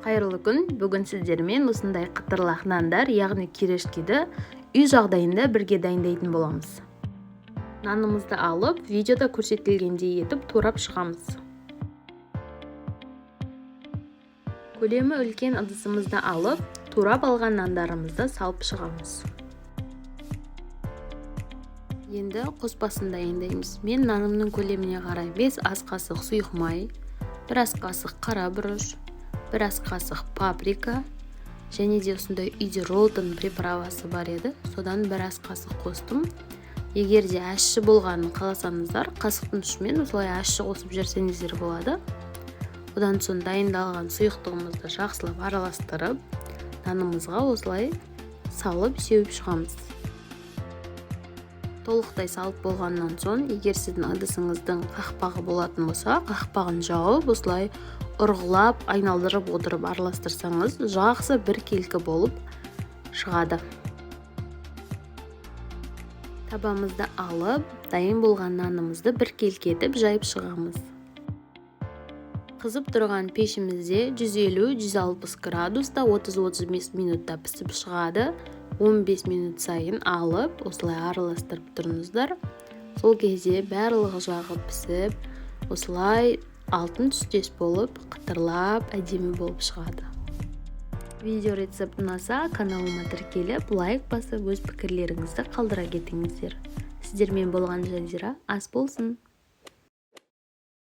Қайырлы күн! Бүгін сіздермен осындай қытырлақ нандар, яғни кирешкиді үй жағдайында бірге дайындайтын боламыз. Нанымызды алып, видеода көрсетілгендей етіп турап шығамыз. Көлемі үлкен ыдысымызды алып, турап алған нандарымызды салып шығамыз. Енді қоспасын дайындаймыз. Мен нанымның көлеміне қарай 5 ас қасық сұйық май, 1 ас қасық қара бұрыш, 1 ас қасық паприка және де осындай үйде роллтон приправасы бар еді, содан 1 ас қасық қостым. Егер де ащы болғанын қаласаңыздар, қасықтың ұшымен осылай ащы қосып жіберсеңіздер болады. Одан соң дайындалған сұйықтығымызды жақсылап араластырып, нанымызға осылай салып сеуіп шығамыз. Толықтай салып болғаннан соң, егер сіздің ыдысыңыздың қақпағы болатын болса, қақпағын жауып, осылай ұрғылап, айналдырып отырып араластырсаңыз, жақсы біркелкі болып шығады. Табамызды алып, дайын болған нанымызды біркелкі етіп жайып шығамыз. Қызып тұрған пешімізде 150-160 градуста 30-35 минутта пісіп шығады. 15 минут сайын алып, осылай араластырып тұрыңыздар. Сол кезде барлығы жағы пісіп, осылай алтын түстес болып, қытырлап, әдемі болып шығады. Видео рецепт ұнаса, каналыма тіркеліп, лайк басып, өз пікірлеріңізді қалдыра кетіңіздер. Сіздермен болған Жазира, ас болсын!